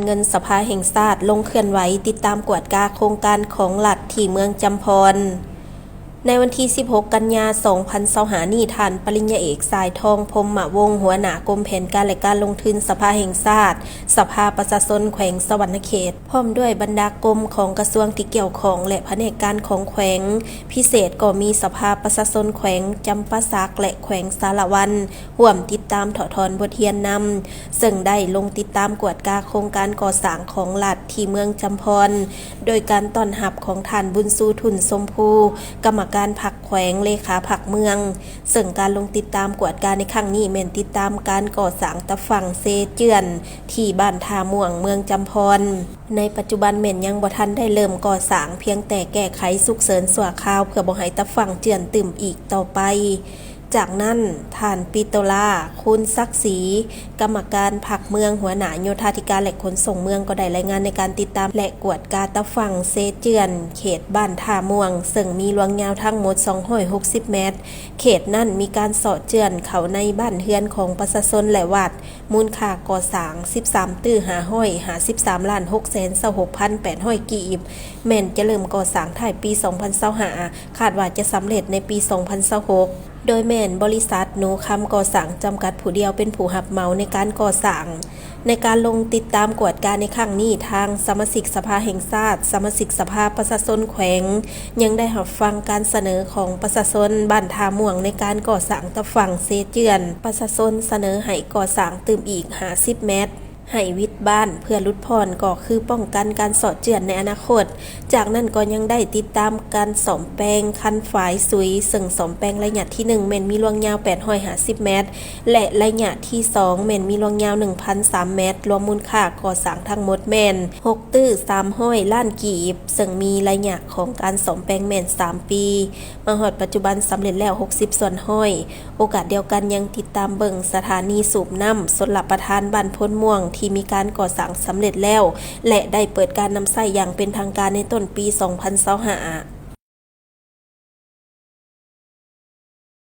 ເງິນສະພາແຫ່ງຊາດລົງເຄື່ອນໄຫວຕິດຕາມກວດກາໂຄງການຂອງລັດທີ່ເມືອງຈຳພອນ. ໃນວັນທີສິບຫົກ ກັນຍາ ສອງພັນຊາວຫ້ານີ້, ທ່ານປະລິນຍາເອກ ສາຍທອງ ພົມມະວົງ ຫົວໜ້າກົມແຜນການ ແລະ ການລົງທຶນສະພາແຫ່ງຊາດ, ສະພາປະຊາຊົນແຂວງສະຫວັນນະເຂດ ພ້ອມດ້ວຍບັນດາກົມຂອງກະຊວງທີ່ກ່ຽວຂ້ອງ ແລະ ພະແນກການຂອງແຂວງ, ພິເສດກໍມີສະພາປະຊາຊົນແຂວງຈຳປາສັກ ແລະ ແຂວງສາລະວັນ ຮ່ວມຕິດຕາມຖອດຖອນບົດຮຽນນຳ, ເຊິ່ງໄດ້ລົງຕິດຕາມກວດກາໂຄງການກໍ່ສ້າງຂອງລັດທີ່ເມືອງຈຳພອນ ໂດຍການຕ້ອນຮັບຂອງທ່ານ ບຸນຊູ ທຸນຊົມພູ ກຳມະການພັກແຂວງ, ເລຂາພັກເມືອງ, ເຊິ່ງການລົງຕິດຕາມກວດກາໃນຄັ້ງນີ້ແມ່ນຕິດຕາມການກໍ່ສ້າງຕາຝັ່ງເຊເຈື່ອນ ທີ່ບ້ານທ່າມ່ວງ ເມືອງຈຳພອນ. ໃນປັດຈຸບັນແມ່ນຍັງບໍ່ທັນໄດ້ເລີ່ມກໍ່ສ້າງ, ພຽງແຕ່ແກ້ໄຂສຸກເສີນຊົ່ວຄາວ ເພື່ອບໍ່ໃຫ້ຕາຝັ່ງເຈື່ອນຕື່ມອີກຕໍ່ໄປ. ຈາກນັ້ນ, ທ່ານ ປິໂຕລາ ຄູນສັກສີ ກຳມະການພັກເມືອງ, ຫົວໜ້າໂຍທາທິການ ແລະ ຂົນສົ່ງເມືອງ ກໍໄດ້ລາຍງານໃນການຕິດຕາມ ແລະ ກວດກາຕາຝັ່ງເຊເຈື່ອນ ເຂດບ້ານທ່າມ່ວງ, ເຊິ່ງມີລວງຍາວທັງໝົດ ສອງຮ້ອຍຫົກສິບແມັດ. ເຂດນັ້ນມີການເຊາະເຈື່ອນເຂົ້າໃນບ້ານເຮືອນຂອງປະຊາຊົນ ແລະ ວັດ, ມູນຄ່າກໍ່ສ້າງ ສິບສາມຕື້ ຫ້າຮ້ອຍຫ້າສິບສາມລ້ານ ຫົກແສນຊາວຫົກພັນ ແປດຮ້ອຍກີບ, ແມ່ນຈະເລີ່ມກໍ່ສ້າງທ້າຍປີ ສອງພັນຊາວຫ້າ, ຄາດວ່າຈະສຳເລັດໃນປີ ສອງພັນຊາວຫົກ ໂດຍແມ່ນບໍລິສັດ ໜູຄຳກໍ່ສ້າງ ຈຳກັດຜູ້ດຽວເປັນຜູ້ຮັບເໝົາໃນການກໍ່ສ້າງ. ໃນການລົງຕິດຕາມກວດກາໃນຄັ້ງນີ້, ທາງສະມາຊິກສະພາແຫ່ງຊາດ, ສະມາຊິກສະພາປະຊາຊົນແຂວງ ຍັງໄດ້ຮັບຟັງການສະເໜີຂອງປະຊາຊົນບ້ານທ່າມ່ວງໃນການກໍ່ສ້າງຕາຝັ່ງເຊເຈື່ອນ. ປະຊາຊົນສະເໜີໃຫ້ກໍ່ສ້າງຕື່ມອີກ ຫ້າສິບແມັດ, ໃຫ້ວິດບ້ານເພື່ອຫຼຸດຜ່ອນ ກໍຄືປ້ອງກັນການເຊາະເຈື່ອນໃນອະນາຄົດ. ຈາກນັ້ນກໍຍັງໄດ້ຕິດຕາມການສ້ອມແປງຄັນຝາຍສຸຍ, ເຊິ່ງສ້ອມແປງໄລຍະທີໜຶ່ງ ແມ່ນມີລວງຍາວ ແປດຮ້ອຍຫ້າສິບແມັດ ແລະ ໄລຍະທີສອງ ແມ່ນມີລວງຍາວ ໜຶ່ງພັນສາມແມັດ, ລວມມູນຄ່າກໍ່ສ້າງທັງໝົດແມ່ນ ຫົກຕື້ສາມຮ້ອຍລ້ານກີບ, ເຊິ່ງມີໄລຍະຂອງການສ້ອມແປງແມ່ນ ສາມປີ. ມາຮອດປັດຈຸບັນສຳເລັດແລ້ວ ຫົກສິບສ່ວນຮ້ອຍ. ໂອກາດດຽວກັນຍັງຕິດຕາມເບິ່ງສະຖານີສູບນ້ຳຊົນລະປະທານບ້ານໂພນມ່ວງ ທີ່ມີການກໍ່ສ້າງສຳເລັດແລ້ວ ແລະ ໄດ້ເປີດການນຳໃຊ້ຢ່າງເປັນທາງການໃນຕົ້ນປີ ສອງພັນຊາວຫ້າ.